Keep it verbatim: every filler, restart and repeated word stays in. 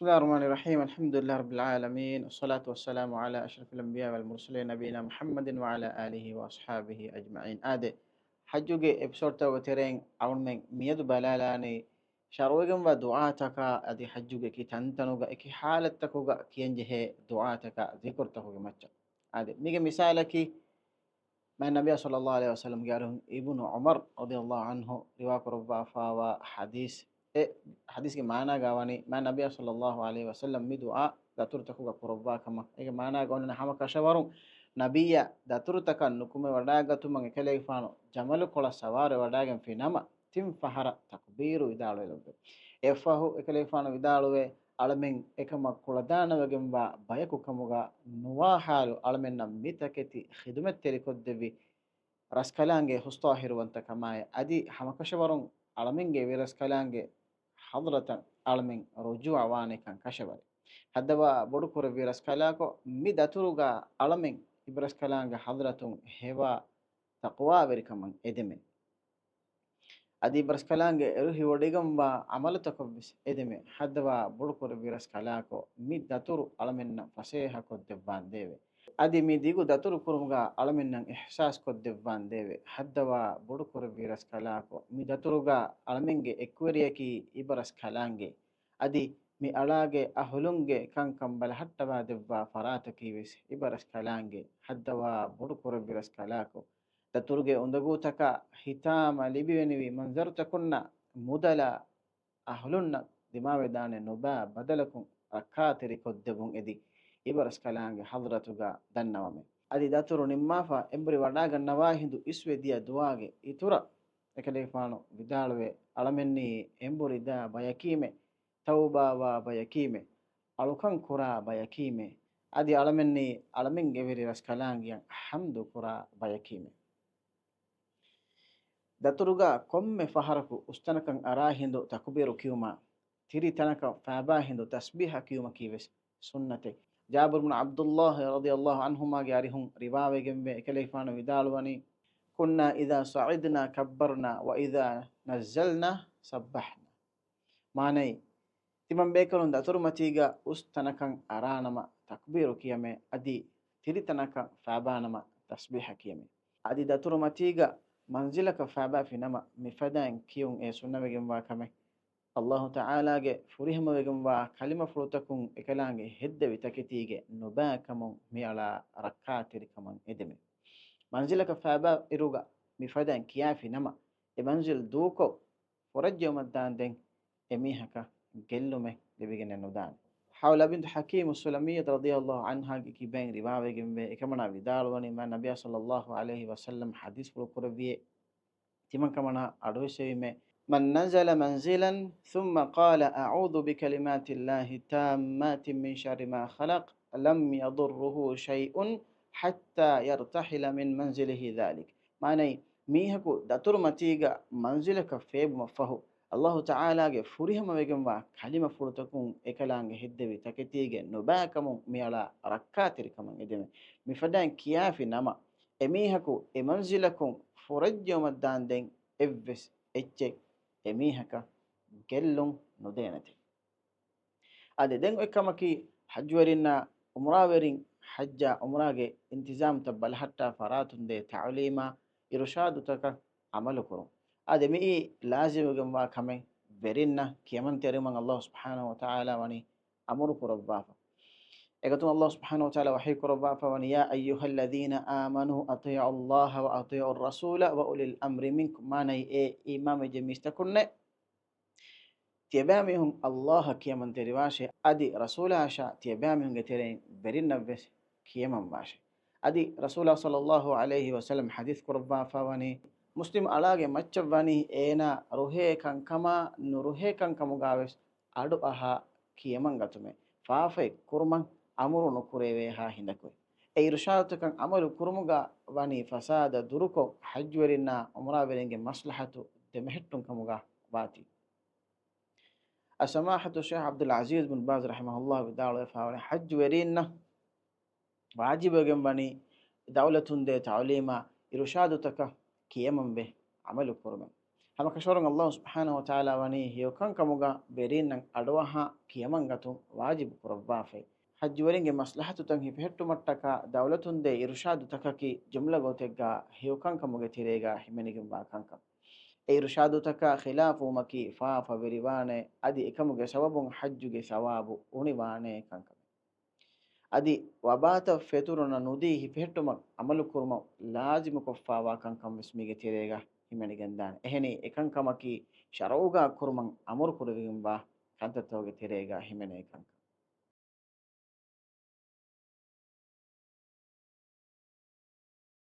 بسم الله الرحمن الرحيم. الحمد لله رب العالمين. والصلاة والسلام على أشرف الأنبياء والمرسلين نبينا محمد وعلى آله وأصحابه أجمعين. އާދެ، ޙައްޖުގެ އެޕިސޯޑްތަކުގެ ތެރެއިން އަޅުމެން މިއަދު ބަލާލާނީ ޝަރުޢުވެގެންވާ ދުޢާތަކާ އަދި ޙައްޖުގެ ކި ތަންތަނުގަ އެކި ޙާލަތްތަކުގަ ކިޔަންޖެހޭ ދުޢާތަކާ ޛިކުރުތަކުގެ މައްޗަށް. އާދެ، މީގެ މިސާލަކީ، މާތް ނަބިއްޔާ ޞައްލައްލާހު ޢަލައިހި ވަސައްލަމްގެ އަރިހުން އިބްނު ޢުމަރު ރަޟިޔައްލާހު ޢަންހު ރިވާކުރައްވާފައިވާ ޙަދީޘް، އެ ޙަދީޘްގެ މާނާގަ ވަނީ، މާތް ނަބިއްޔާ ޞައްލައްލާހު ޢަލައިހި ވަސައްލަމް މި ދުޢާ ދަތުރުތަކުގަ ކުރައްވާ ކަމަށް. އޭގެ މާނާގަ އޮންނަ ހަމަ ކަށަވަރުން ނަބިއްޔާ ދަތުރުތަކަށް ނުކުމެވަޑައިގަތުމަށް އެކަލޭގެފާނު ޖަމަލުކޮޅަށް ސަވާރުވެވަޑައިގެންފި ނަމަ، ތިން ފަހަރަށް ތަކުބީރު ވިދާޅުވެލައްވޭ. އެއަށްފަހު އެކަލޭގެފާނު ވިދާޅުވޭ، އަޅަމެން އެކަމަށް ކުޅަދާނަވެގެންވާ ބަޔަކު ކަމުގަ ނުވާ ޙާލު އަޅަމެންނަށް މިތަކެތި ޚިދުމަތްތެރިކޮށްދެއްވި ރަސްކަލާނގެ ހުސްޠާހިރުވަންތަކަމާއި، އަދި ހަމަކަށަވަރުން އަޅަމެންގެ އެވެރި ރަސްކަލާނގެ ޙަޟްރަތަށް އަޅަމެން ރުޖޫޢަ ވާނެކަން ކަށަވަރޭ. ހައްދަވާ ބޮޑުކުރެއްވި ރަސްކަލާކޮ، މި ދަތުރުގަ އަޅަމެން އިބަރަސްކަލާނގެ ޙަޟްރަތުން ހެވާ ތަޤްވާވެރިކަމަށް އެދެމެ. އަދި އިބަރަސްކަލާނގެ އެރު ހިވޮޑިގަންވާ ޢަމަލުތަކަށްވެސް އެދެމެ. ހައްދަވާ ބޮޑުކުރެއްވި ރަސްކަލާކޮ، މި ދަތުރު އަޅަމެންނަށް ފަސޭހަކޮށްދެއްވާންދޭވެ. އަދި މި ދިގު ދަތުރު ކުރުމުގަ އަޅަމެންނަށް އިޙްސާސްކޮށްދެއްވާންދޭވެ. ހައްދަވާ ބޮޑުކުރެއްވި ރަސްކަލާކޮ، މި ދަތުރުގަ އަޅަމެންގެ އެއްކުވެރިޔަކީ އިބަރަސްކަލާނގެ. އަދި މި އަޅާގެ އަހުލުންގެ ކަންކަން ބަލަހައްޓަވާދެއްވާ ފަރާތަކީވެސް އިބަރަސްކަލާނގެ. ހައްދަވާ ބޮޑުކުރެއްވި ރަސްކަލާކޮ، ދަތުރުގެ އުނދަގޫތަކާ ހިތާމަ ލިބިވެނިވި މަންޒަރުތަކުންނާ މުދަލާ އަހުލުންނަށް ދިމާވެދާނެ ނުބައި ބަދަލަކުން ރައްކާތެރިކޮށްދެއްވުން އެދި، އިބަރަސްކަލާނގެ ޙަޟްރަތުގަ ދަންނަވަމެ. އަދި ދަތުރު ނިންމާފަ އެނބުރި ވަޑާގަންނަވާ ހިނދު އިސްވެ ދިޔަ ދުޢާގެ އިތުރަށް އެކަލޭގެފާނު ވިދާޅުވެ، އަޅަމެންނީ އެނބުރި ދާ ބަޔަކީމެ، ތައުބާވާ ބަޔަކީމެ، އަޅުކަން ކުރާ ބަޔަކީމެ، އަދި އަޅަމެންނީ އަޅަމެންގެ ވެރި ރަސްކަލާނގެއަށް ޙަމްދު ކުރާ ބަޔަކީމެ. ދަތުރުގަ ކޮންމެ ފަހަރަކު އުސްތަނަކަށް އަރާ ހިނދު ތަކުބީރު ކިޔުމާ، ތިރި ތަނަކަށް ފައިބާ ހިނދު ތަސްބީޙަ ކިޔުމަކީވެސް ސުންނަތެއް. ޖާބިރު ބުނު ޢަބްދުﷲ ރަޟިޔަﷲ ޢަންހުމާގެ އަރިހުން ރިވާވެގެންވޭ، އެކަލޭގެފާނު ވިދާޅުވަނީ، كنا إذا صعدنا كبرنا وإذا نزلنا سبحنا. މާނައީ، ތިމަންބޭކަލުން ދަތުރުމަތީގަ އުސް ތަނަކަށް އަރާނަމަ ތަކްބީރު ކިޔަމޭ، އަދި ތިރި ތަނަކަށް ފައިބާނަމަ ތަސްބީޙަ ކިޔަމޭ. އަދި ދަތުރުމަތީގަ މަންޒިލަކަށް ފައިބާފި ނަމަ، މިފަދައިން ކިޔުން އެ ސުންނަވެގެންވާ ކަމެއް. ﷲ ތަޢާލާގެ ފުރިހަމަވެގެންވާ ކަލިމަފުޅުތަކުން އެކަލާނގެ ހެއްދެވި ތަކެތީގެ ނުބައިކަމުން މިއަޅާ ރައްކާތެރިކަމަށް އެދެމެ. މަންޒިލަކަށް ފައިބާ އިރުގަ މިފަދައިން ކިޔާފި ނަމަ، އެ މަންޒިލް ދޫކޮށް، ފުރައްޖެއުމަށްދާންދެން އެމީހަކަށް ގެއްލުމެއް ލިބިގެނެއް ނުދާނެ. ޙައުލާ ބިންތު ޙަކީމު ސުލަމިއްޔަތު ރަޟިޔަﷲ ޢަންހާގެ ކިބައިން ރިވާވެގެންވޭ، އެކަމަނާ ވިދާޅުވަނީ، މާތް ނަބިއްޔާ ޞައްލަﷲ ޢަލައިހި ވަސައްލަމް ޙަދީޘްފުޅު ކުރެއްވިއޭ، ތިމަންކަމަނާ އަޑުއެއްސެވީމޭ، من نزل منزلا ثم قال أعوذ بكلمات الله التامات من شر ما خلق لم يضره شيء حتى يرتحل من منزله ذلك. މާނައީ، މީހަކު ދަތުރުމަތީގަ މަންޒިލަކަށް ފޭބުމަށްފަހު، ﷲ ތަޢާލާގެ ފުރިހަމަވެގެންވާ ކަލިމަފުޅުތަކުން އެކަލާނގެ ހެއްދެވި ތަކެތީގެ ނުބައިކަމުން މިއަޅާ ރައްކާތެރިކަމަށް އެދެމެ. މިފަދައިން ކިޔާފި ނަމަ، އެމީހަކު އެ މަންޒިލަކުން ފުރައްޖެއުމަށްދާންދެން އެއްވެސް އެއްޗެއް އެމީހަކަށް ގެއްލުން ނުދޭނެތެ. އާދެ، ދެން އޮތް ކަމަކީ، ޙައްޖުވެރިންނާ ޢުމްރާވެރިން ޙައްޖާ ޢުމްރާގެ އިންތިޒާމްތައް ބަލަހައްޓާ ފަރާތުން ދޭ ތަޢުލީމާ އިރުޝާދުތަކަށް ޢަމަލުކުރުން. އާދެ، މިއީ ލާޒިމުވެގެންވާ ކަމެއް. ވެރިންނަށް ކިޔަމަންތެރިވުމަށް ﷲ ސުބްޙާނަހޫ ވަތަޢާލާ ވަނީ އަމުރު ކުރައްވާފަ. އެގޮތުން ﷲ ސުބްޙާނަހޫ ވަތަޢާލާ ވަޙީ ކުރައްވާފަ ވަނީ، يا أيها الذين آمنوا أطيعوا الله وأطيعوا الرسول وأولي الأمر منكم. މާނައީ، އޭ އީމާންވެއްޖެ މީސްތަކުންނޭ، ތިޔަބައިމީހުން ﷲ އަށް ކިޔަމަންތެރިވާށޭ، އަދި ރަސޫލާއަށާ ތިޔަބައިމީހުންގެ ތެރެއިން ވެރިންނަށްވެސް ކިޔަމަންވާށޭ. އަދި ރަސޫލާ ޞައްލަﷲ ޢަލައިހި ވަސައްލަމް ޙަދީޘް ކުރައްވާފަ ވަނީ، މުސްލިމް އަޅާގެ މައްޗަށް ވަނީ އޭނާ ރުހޭ ކަންކަމާ ނުރުހޭ ކަންކަމުގާވެސް އަޑުއަހާ ކިޔަމަން ގަތުމެއް، ފާފައެއް ކުރުމަށް އަމުރު ނުކުރެވޭހާ ހިނދަކު. އެ އިރުޝާދުތަކަށް ޢަމަލު ކުރުމުގަ ވަނީ ފަސާދަ ދުރުކޮށް، ޙައްޖުވެރިންނާ ޢުމްރާވެރިންގެ މަސްލަޙަތު ދެމެހެއްޓުން ކަމުގަ ވާތީ. އައްސަމާޙަތު ޝޭޚް ޢަބްދުލް ޢަޒީޒް ބިން ބާޒް ރަޙިމަހުﷲ ވިދާޅުވެފަ ވަނީ، ޙައްޖުވެރިންނަށް ވާޖިބުވެގެން ވަނީ ދައުލަތުން ދޭ ތަޢުލީމާ އިރުޝާދުތަކަށް ކިޔަމަންވެ ޢަމަލު ކުރުމެއް. ހަމަކަށަވަރުން ﷲ ސުބްޙާނަހޫ ވަތަޢާލާ ވަނީ ހެޔޮކަންކަމުގަ ވެރީންނަށް އަޑުއަހާ ކިޔަމަންގަތުން ވާޖިބު ކުރައްވާފައި. ޙައްޖުވެރިންގެ މަސްލަޙަތުތައް ހިފެހެއްޓުމަށްޓަކާ ދައުލަތުން ދޭ އިރުޝާދުތަކަކީ ޖުމްލަ ގޮތެއްގަ ހެޔޮކަންކަމުގެ ތެރޭގަ ހިމެނިގެންވާ ކަންކަން. އެ އިރުޝާދުތަކާ ޚިލާފުވުމަކީ ފާފަވެރިވާނެ، އަދި އެކަމުގެ ސަބަބުން ޙައްޖުގެ ސަވާބު އުނިވާނޭ ކަންކަމެއް. އަދި ވަބާތައް ފެތުރުނަ ނުދީ ހިފެހެއްޓުމަށް ޢަމަލުކުރުމަށް ލާޒިމުކޮށްފާވާ ކަންކަން ވެސް މީގެ ތެރޭގަ ހިމެނިގެންދާނެ. އެހެނީ އެކަންކަމަކީ ޝަރުޢުގަ ކުރުމަށް އަމުރުކުރެވިގެންވާ ކަންތައްތަކުގެ ތެރޭގަ ހިމެނޭ ކަންކަން.